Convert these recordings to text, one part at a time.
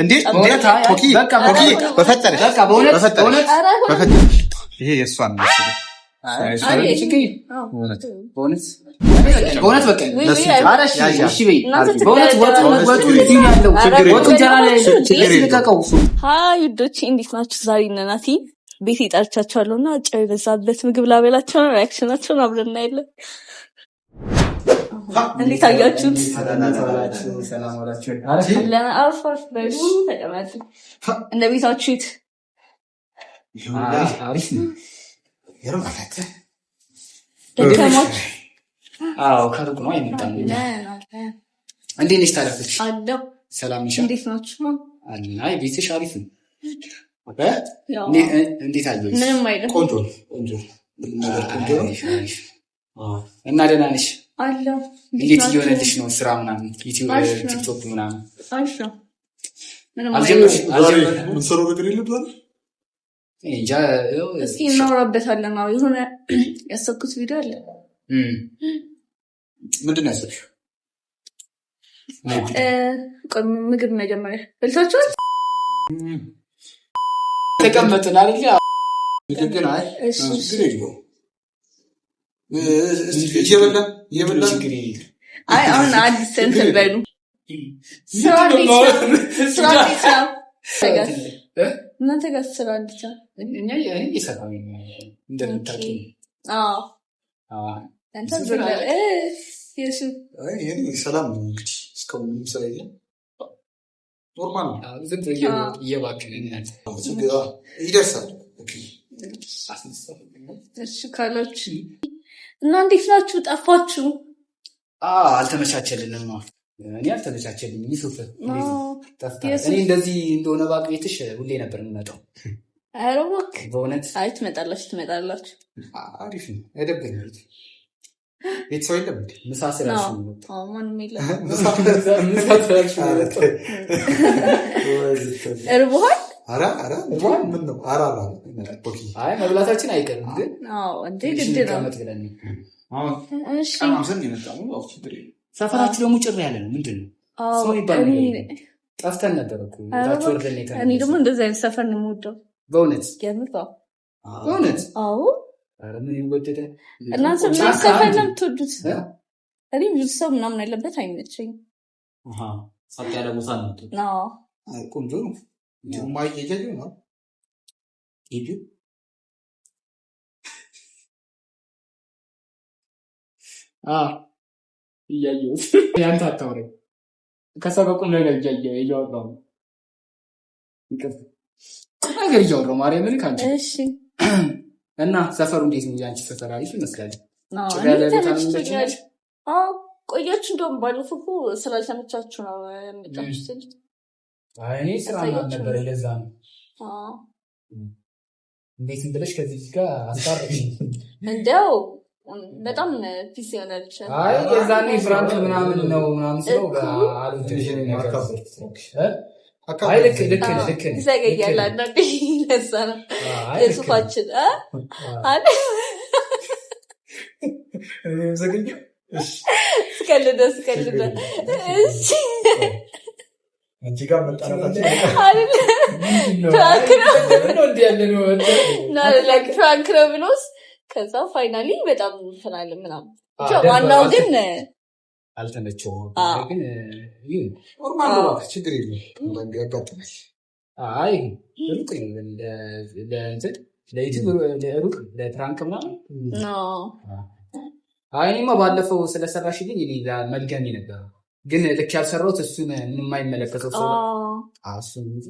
እንዴ ኮኪ በፈጠረሽ በፈጠረሽ ይሄ የእሷን ነው። በእውነት በቃ እሺ በይ። በእውነት ወጡ ያለው ወጡ እንጀራ ላይ ልቀቀው። Hi ውዶቼ እንዴት ናችሁ? ዛሬ እነ ናቲ ቤት ጠርቻቸዋለሁ እና ጨው የበዛበት ምግብ ላበላቸው ነው። Reaction ኣቸውን አብረን እናያለን። እንዴት አያችሁት? አርፋፍ በሉ ተቀመጡ። እንደ ቤታችሁት ደከማችሁ? አዎ ከሩቅ ነው አይመጣም። እንዴት ነሽ ታዲያ? አለሁ። ሰላም ነሽ? እንዴት ናችሁ? አይ ቤትሽ አሪፍ ነው። እንዴት አየሁሽ? ምንም አይልም። ቆንጆ ቆንጆ ቆንጆ። እና ደህና ነሽ? አለሁ። እንዴት እየሆነልሽ ነው? ስራ ምናምን ዩቲዩብ፣ ቲክቶክ ምናምን አሪፍ ነው። ምንም የምንሰራው ነገር የለም ዛሬ። እንጃ እስኪ እናወራበታለን። አዎ የሆነ ያሰብኩት ቪዲዮ አለ። ምንድን ነው ያሰብሽው? ቆይ ምግብ መጀመሪያ በልታችኋል? ተቀመጥን አይደል? ምግብ ግን አይ ችግር የለውም። እየበላን እየበላን ችግር የለም። አይ አሁን አዲስ እንትን በሉ። ስራ እንዴት ነው? ስራ እንዴት ነው? እናንተ ጋር ስራ እንዴት ነው? እኛ እየሰራን ነው እንደምታውቂው። አዎ አንተ የሱ ሰላም ነው እንግዲህ እስካሁን ምንም ስራ የለም። Normal ነው። ዝም ብሎ እየባከንን ያለ ይደርሳል። እሺ ካላችሁ እና እንዴት ናችሁ? ጠፋችሁ? አልተመቻቸልንም። እኔ አልተመቻቸልኝም። ዩሱፍ እኔ እንደዚህ እንደሆነ ባቅ ቤትሽ ሁሌ ነበር የምመጣው። ኧረ እባክህ በእውነት። አይ ትመጣላችሁ፣ ትመጣላችሁ። አሪፍ ነው። አይደብረኝም። ቤት ሰው የለም እንዴ? ምሳ ስላልሽ ነው የምመጣው። ማንም የለም። ምሳ ስላልሽ ነው የምመጣው። እርቦሃል? ኧረ ኧረ ምን ነው? ኧረ ኧረ okay። አይ መብላታችን አይቀርም ግን አዎ እንዴ ትንሽ ግድ ነው። እንቀመጥ ብለን ነው። አሁን እሺ ቀማምሰን የመጣ ነው። ያው ችግር የለም። ሰፈራችሁ ደግሞ ጭር ያለ ነው። ምንድን ነው አዎ ሰው የሚባል እኔ ነገር የለም። ጠፍተን ነበር እኮ ታች ወርደን እኔ የተመለስነው። ደግሞ እንደዚህ አይነት ሰፈር ነው የምወደው። በእውነት የምር በእውነት። አዎ። ኧረ ምን ይወደደ እናንተ ምን ጫካ ሰፈር አንድ ነው የምትወዱት? እ? እኔ ብዙ ሰው ምናምን ያለበት አይመቸኝም። ጸጥ ያለ ቦታ ነው። አዎ አይ ቆንጆ ነው። ማ እያየሁ ነው። ግቢው እያየሁት ያንተ አታውረኝ። ከሰው ጋር ቁም ነገር እያየሁ እያወራሁ ነው። ይቅርታ ቁም ነገር እያወራሁ ማርያምን ከአንቺ እሺ እና ሰፈሩ እንዴት ነው? የአንቺ ሰፈር አሪፍ ይመስላል። አዎ ጭር እኔ ያለ ቦታ ነው ተመችቶኛል። የሚመችሽ? አዎ ቆያችሁ። እንደውም ባለፈው እኮ ስላልተመቻችሁ ነው የመጣችሁት። አይ እኔ ስራ ምናምን ነበር ለዛ ነው። አዎ እንዴትም ብለሽ ከዚህ ልጅ ጋር አስታረቅሽኝ። እንደው በጣም peace የሆነ ልጅ ነው። አይ የዛኔ prank ምናምን ነው ምናምን ስለው እኮ። አልወደድሽም ነገር እ? አካባቢ አይ ልክ ልክ ነህ ልክ ነህ ይዘገያል ልክ ነህ። አንዳንዴ ለዛ ነው አይ ልክ ነህ። የሱፋችን እ? አለ ዘገኘሁ። እሺ ስቀልደ ስቀልደ እሺ አንቺ ጋር መጣላታችን አይደለ prank ነው ምነው እንዲህ ያለ ነው? Like prank ነው ብሎስ ከዛ finally በጣም እንትን አለ ምናምን። ብቻ ዋናው ግን አልተመቸውም አዎ። ግን ይሁን። Normal ነው እባክህ፣ ችግር የለም። አንዳንዴ ያጋጥማል። አይ ሩቅ ነው ለእንትን ለዩቲዩብ ሩቅ ለ prank ምናምን። አይ እኔማ ባለፈው ስለሰራሽልኝ እኔ መልገሜ ነበር፣ ግን ልክ ያልሰራሁት እሱን ምንም የማይመለከተው ሰው እሱን እንጂ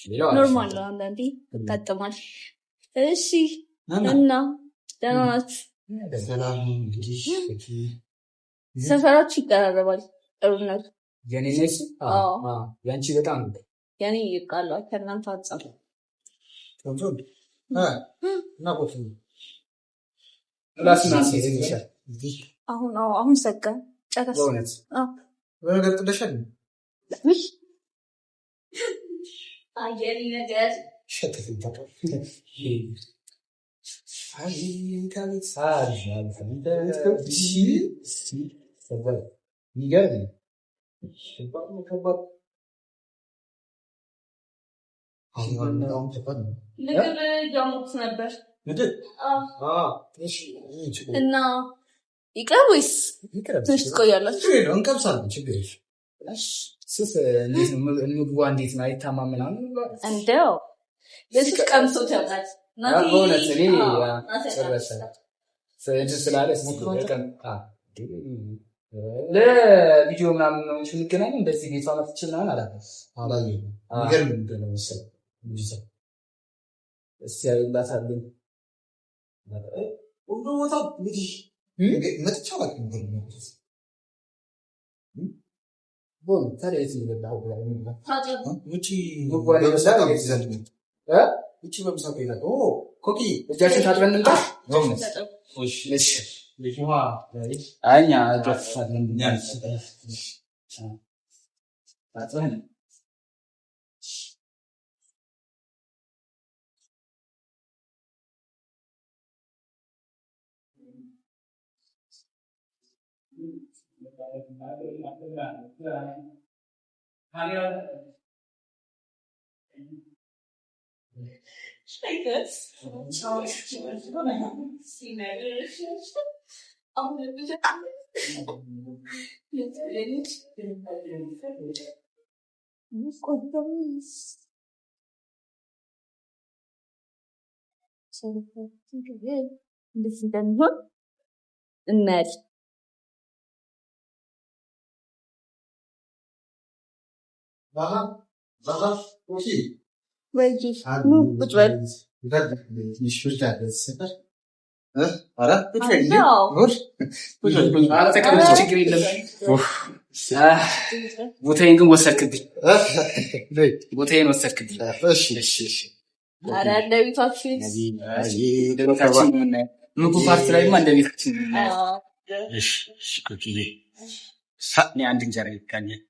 ሌላው አሪፍ Normal ነበር። ነው፣ አንዳንዴ ያጋጥማል። እሺ እና እና ደህና ናችሁ? ሰላም እንግዲህ ሰፈራችሁ ይቀራረባል። ጥሩነቱ የኔ ነሽ? አዎ። ያንቺ በጣም የኔ ይቃሏል ከእናንተ አንጻር። ቆንጆ ነው። እና ቆንጆ ነው። ራስን አስይዝልሻል። አሁን አዎ፣ አሁን ሰጋ ጨረስ። በእውነት አዎ በነገር ጥለሻል። ውይ አየሪ ነገር ሸተተኝ ታውቃለህ። አቤት አቤት። አሪፍ አሪፍ። የሚገርም ነው። ከባድ ነው፣ ከባድ። ምግብ እያሞኩት ነበር እና ይቅረብ ወይስ ትንሽ ትቆያላችሁ? እንቀምሳለን። ችግር የለም። ስስ እንዴት ነው ምግቧ? እንዴት ነው አይታማም ምናምን? እንደው የሱስ ቀምሶት ያውቃል። በእውነት እኔ ጨረሰ እንትን ስላለ ለቪዲዮ ምናምን ነው እንጂ የምንገናኘው እንደዚህ ቤቷ መጥቼ ምናምን አላውቅም። የሚገርም ምግብ ነው መሰለኝ። እስኪ ያዩላታለኝ ሁሉ ቦታ እንግዲህ መጥቼ አላውቅም። ታዲያ የት ነው የበላኸው? ውጭ በምሳ ቆይታል። ኮኪ እጃችን ታጥበን እንምጣ። እኛ ታጥበን እንዴት እንደሚሆን እናያለን። ወይ ቁጭ በል። ተቀመጥ፣ ችግር የለም። ቦታዬን ግን ወሰድክብኝ፣ ቦታዬን ወሰድክብኝ። ኧረ እንደ ቤታችን ምግቡ part ላይማ እንደ ቤታችን እኔ አንድ እንጀራ ይበቃኛል።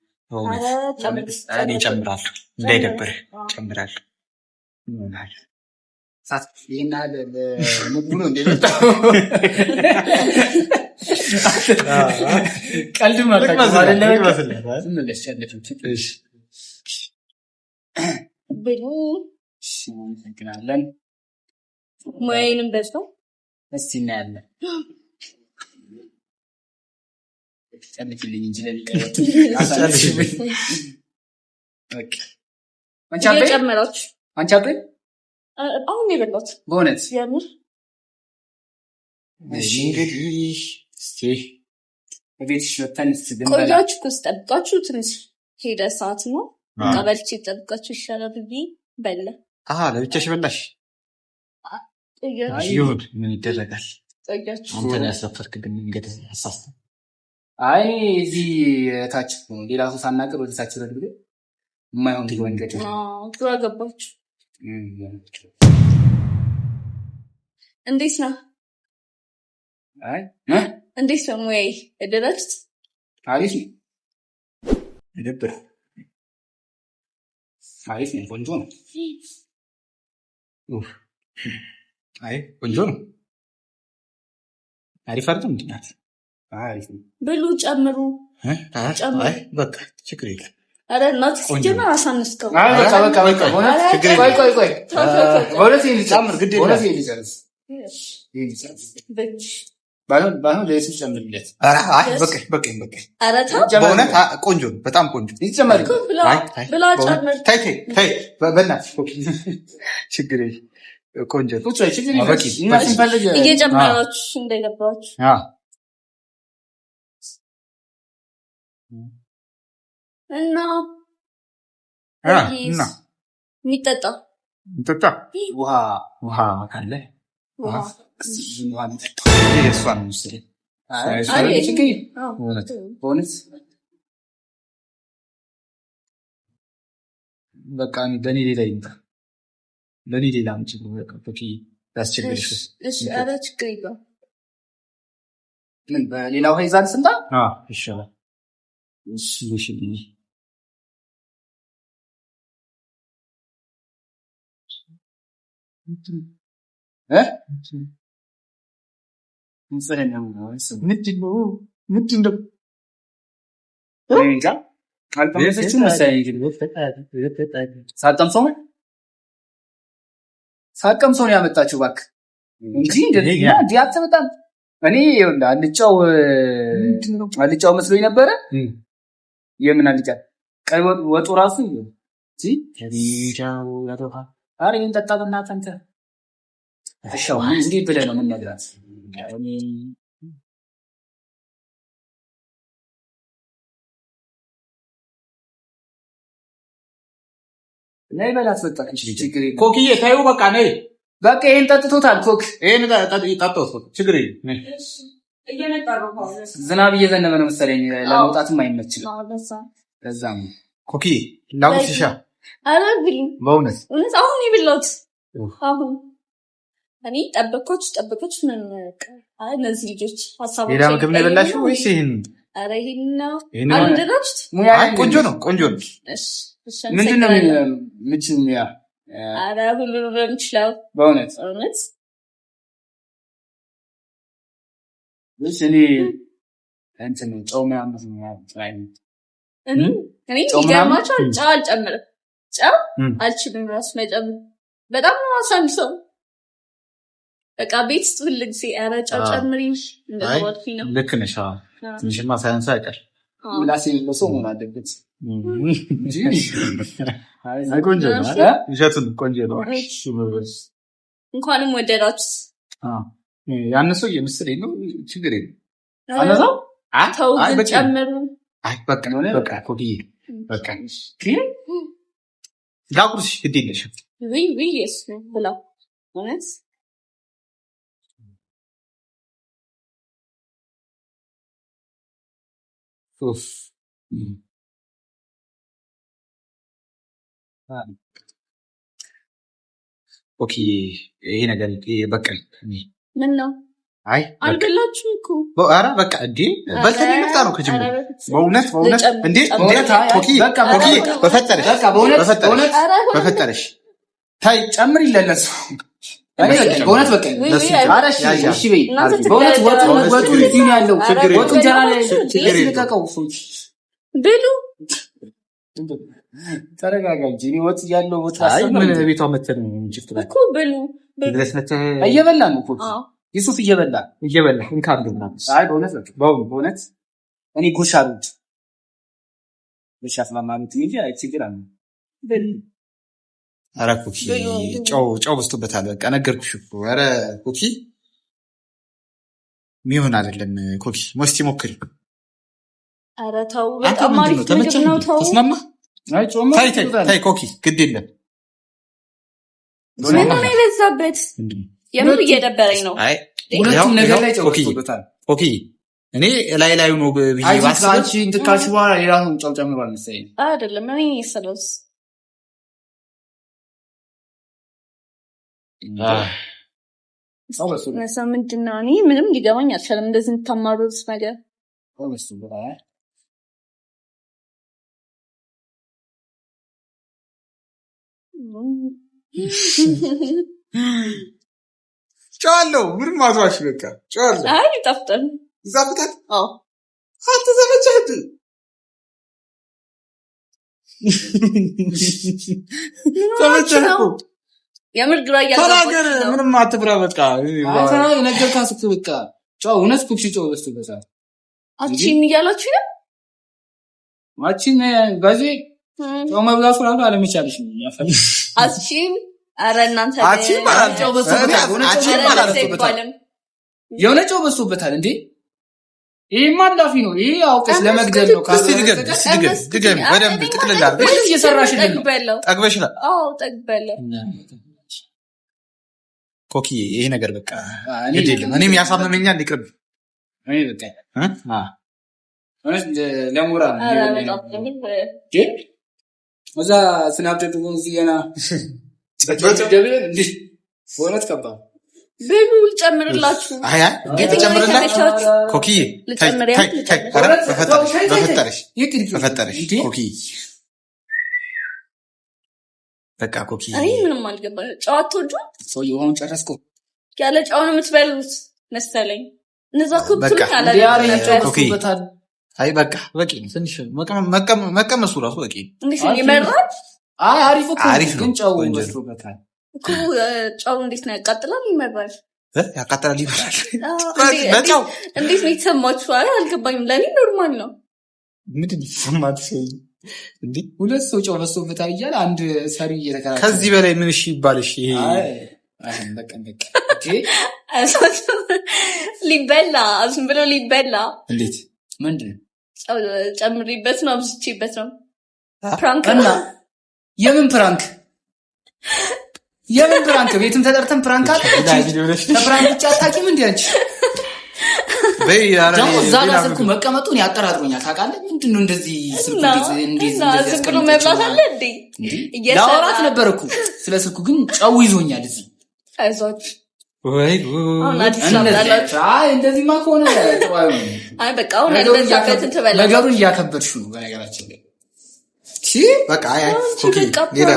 እኔ እጨምራለሁ፣ እንዳይደብርህ እጨምራለሁ። ይህን ያህል ምግቡ ነው እንደ የመጣው? ቀልድም አታውቅም አይደለ? ዝም ብለሽ ጨልፍም። ብሉ። እናመሰግናለን። ሙያዬንም በልተው እስኪ እናያለን። ጨልፊልኝ እንጂ እየጨመራችሁ። አንቺ አበይ አሁን የበላሁት በእውነት የምር። እንግዲህ እስኪ በቤትሽ ወተን እስኪ ብንበላ። ቆያችሁ እኮ ስጠብቃችሁ ትንሽ ሄደ ሰዓት ነው። በቃ በልቼ ጠብቃችሁ ይሻላል ብዬ በላ። ለብቻሽ በላሽ? ቆያችሁ። ይሁን፣ ምን ይደረጋል። ቆያችሁ። አንተን ያሳፈርክብን እንግዲህ አሳስተን። አይ እዚህ ታች ሌላ ሰው ሳናገር ወደ ታች ረድ ብሎ የማይሆን መንገድ። ግራ ገባችሁ። እንዴት ነው? እንዴት ነው ሙያዬ? እደረችት? አሪፍ ነው። ይደብር። አሪፍ ነው። ቆንጆ ነው። አይ ቆንጆ ነው። አሪፍ አይደለም እንዴ? ናት። አሪፍ ነው። ብሉ፣ ጨምሩ። አይ በቃ ችግር የለም። ኧረ እናት ሲጀመር አሳንስከው። አይ በቃ በቃ በቃ ቆይ ቆይ ቆይ በእውነት ይሄን ልጨምር፣ ግድ የለም። በእውነት ይሄን ልጨርስ፣ ይሄን ልጨርስ። ባይሆን ባይሆን ለየሱስ ጨምርለት። ኧረ አይ በቃ በቃ በቃ። ኧረ ተው። በእውነት ቆንጆ ነው፣ በጣም ቆንጆ። ይጨመር እኮ ብላ ብላ ጨምር። ተይ ተይ ተይ፣ በእናትሽ ችግር የለም። ቆንጆ ነው። ቁጭ በይ፣ ችግር የለም። በቂ፣ እኛ ስንፈልግ እየጨመራችሁ እንዳይገባችሁ። እና እና የሚጠጣ እንጠጣ። ውሃ ውሃ ካለ ውሃ ውሃ እንጠጣ። የእሷን ነው መሰለኝ። አይ ችግር የለም። በእውነት በቃ ለእኔ ሌላ ይምጣ። ለእኔ ሌላ አምጪ። በቃ ላስቸግርሽ። እሺ፣ ኧረ ችግር የለውም። ምን በሌላ ውሃ ይዛል ስንታ ይሻላል። እሺ እሺ። እ ንጽህና ምንድን ነው ምንድን ነው? እንጃ አልቀመሰችም መሰለኝ። ግን ሳልቀምሰው ነው። ሳቀምሰው ነው ያመጣችው እባክህ እንጂ እንደዚህ አንተ በጣም እኔ ይኸውልህ አልጫው አልጫው መስሎኝ ነበረ። የምን አልጫ ቀይ ወጡ ራሱ ኧረ ይሄን ጠጣ በእናትህ አንተ። እሺ አሁን እንዴት ብለህ ነው የምንነግራት? ነይ በላት በቃ ችግር የለም። ኮክዬ ተይው በቃ ነይ። በቃ ይሄን ጠጥቶታል ኮክ። ይሄን ጠጥቶት ችግር የለም። ዝናብ እየዘነበ ነው መሰለኝ ለመውጣትም አይመችም። ለዛም ኮክዬ ላጉርስሻ። ኧረ ብሉ በእውነት እውነት አሁን የበላሁት አሁን እኔ ጠበኮች ምን እነዚህ ልጆች ሀሳባቸው ሌላ ምግብ ነው የበላሽው ወይስ ይሄን? ኧረ ይሄን ነው። አልወደዳችሁት? ቆንጆ ነው ቆንጆ ነው። ምንድን ነው የምችል ሙያ? ኧረ ሁሉንም ነው የምችለው በእውነት እውነት። እኔ እንትን ጨው ምናምን እኔ ይገርማችኋል፣ ጨው አልጨምርም። ጨው አልችልም እራሱ መጨመር። በጣም ነው አሳንሰው። በቃ ቤት ውስጥ ሁል ጊዜ ኧረ ጨው ጨምሪ እንደተባልኩኝ ነው። ልክ ነሽ። ትንሽማ ሳያንስ አይቀር ምላስ የሌለው ሰው መሆን አለበት። ቆንጆ ነው፣ እሸቱን ቆንጆ ነው። እንኳንም ወደዳችሁት። ያነሰው የምስል ነው። ችግር የለም። አነሳው ተው ግን ጨምሩ። በቃ በቃ ኮክዬ በቃ ላጉርስሽ፣ ግድ የለሽም። ውይ ውይ የእሱ ብላው እውነት Okay ይሄ ነገር በቃ ምን ነው? አይ አልበላችሁም እኮ። ኧረ በቃ እንዴ በልተን የመጣ ነው ከጅምሩ። በእውነት በእውነት እንዴ ኮኪ በፈጠረሽ በፈጠረሽ ታይ ጨምሪ ለነሱ በእውነት በቃ እሺ በይ። በእውነት ወጡ እዚህ ነው ያለው። ወጡ እንጀራ ላይ ልቀቀው። ብሉ። ተረጋጋ እንጂ እኔ ወጥ እያለው ወጥ ምን ቤቷ መተን እኮ ብሉ። እየበላ ነው እኮ ዩሱፍ እየበላ እየበላ እንካ። አይ በእውነት በቃ በእውነት እኔ ጉርሻ አልወድም። ጉርሻ ስለማልወድ እንጂ አይ ችግር አለ። ኧረ ኩኪ ጨው በዝቶበታል። በቃ ነገርኩሽ እኮ። ኧረ ኩኪ የሚሆን አይደለም። ኩኪ እስኪ ሞክሪ። ኧረ ተው፣ በጣም አሪፍ ምግብ ነው። ተው ተስማማ። ታይ ታይ ኮኪ ግድ የለም። ምን ነው የበዛበት? የምር እየደበረኝ ነው። ሁለቱም ነገር ላይ ጨው በዝቶበታል። ኮኪ እኔ ላይ ላዩ ነው ብዬ ባስብ አንቺ እንትን ካልሽ በኋላ ሌላ ጨው ጨምሯል መሰለኝ። አይደለም እኔ ስለውስ ምንድን ነው? እኔ ምንም ሊገባኝ አልቻለም። እንደዚህ የምታማሩት ነገር ጨው አለው። ምንም አትዋሽ። በቃ ጨው አለው። አይ ይጣፍጣል። ይጣፍጣል። አዎ አንተ ዘመቻህ ዘመቻህ እኮ የምር ግራ ተናገር። ምንም አትፍራ። በቃ ነገርካት እኮ በቃ ጨው እውነት ኩኪ ጨው በዝቶበታል። አቺን እያላችሁ ነው። አቺን በዚህ ጨው መብላቱ ራሱ አለመቻልሽ ነው። አቺን ኧረ እናንተ አቺን ጨው በዝቶበታል። የሆነ ጨው በዝቶበታል እንዴ! ይሄማ አላፊ ነው። ይሄ አውቀሽ ለመግደል ነው። እስኪ ድገም፣ እስኪ ድገም፣ ድገም በደንብ ጥቅልል አድርገሽ እየሰራሽልን ነው። ጠግበሽላል። አዎ ጠግበለሁ። ኮኪ ይሄ ነገር በቃ ግድ የለም። እኔም ያሳምመኛል፣ ይቅርብ። ለሞራ እዛ ስናብደድጎ እዚህ ገና በእውነት ከባድ ብሉ። ልጨምርላችሁ። ልጨምርላችሁ ኮኪዬ፣ በፈጠረሽ በፈጠረሽ ኮኪዬ በቃ ኮኪ እኔ ምንም አልገባኝም። ጨው አትወዱም? ሰውዬው አሁን ጨረስኩ። ያለ ጨው ነው የምትበሉት መሰለኝ። እነዛ እኮ በቃ ብትሉኝ አይ በቃ በቂ ነው። ትንሽ መቀመሱ ራሱ በቂ ነው። እንዴት ነው ይመራል? አይ አሪፍ እኮ አሪፍ ነው፣ ግን ጨው ቆንጆ ነው። በዝቶበታል። እኮ ጨው እንዴት ነው ያቃጥላል? ይመራል። ያቃጥላል፣ ይመራል። በጨው እንዴት ነው የተሰማችሁ? አይ አልገባኝም። ለእኔ normal ነው። ምንድን ይሰማት? እንዴ ሁለት ሰው ጨው በዝቶበታል እያለ አንድ ሰሪ እየተከራከረ ከዚህ በላይ ምን እሺ ይባል? እሺ ይሄ በቃ በቃ ሊበላ ዝም ብሎ ሊበላ። እንዴት? ምንድን ነው? ጨው ጨምሪበት ነው፣ አብዝቼበት ነው። Prank። እና የምን prank? የምን prank? ቤትም ተጠርተን prank አለ። ከ prank ውጭ አታውቂም እንዴ አንቺ? ደግሞ እዛ ጋር ስልኩ መቀመጡን ያጠራጥሮኛል። ታውቃለህ? ምንድን ነው እንደዚህ ስልኩ እንዴት እንደዚህ ዝም ብሎ መብላት አለ እንዴ? ላወራት ነበር እኮ ስለ ስልኩ፣ ግን ጨው ይዞኛል እዚህ። አይዟችሁ። ወይ! አሁን አዲስ ላምጣላችሁ። አይ እንደዚህማ ከሆነ ጥሩ አይሆንም። አይ በቃ አሁን ያልበዛበትን ትበላለህ። ነገሩን እያከበድሽው ነው በነገራችን ላይ። በቃ አይ አይ okay፣ ሌላ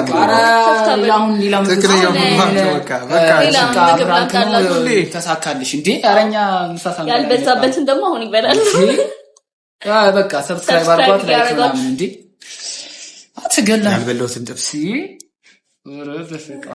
አሁን ሌላ ትክክለኛው ምግብ ነው። በቃ በቃ። ሌላ ምግብ ላምጣላችሁ። ተሳካልሽ እንዴ? ኧረ እኛ ምሳ ሳንበላ ያልበዛበትን ደግሞ አሁን ይበላል። በቃ subscribe አድርጓት፣ like ምናምን እንዴ አትገላ ያልበላሁትን ጥብስ። ኧረ በፍቅር።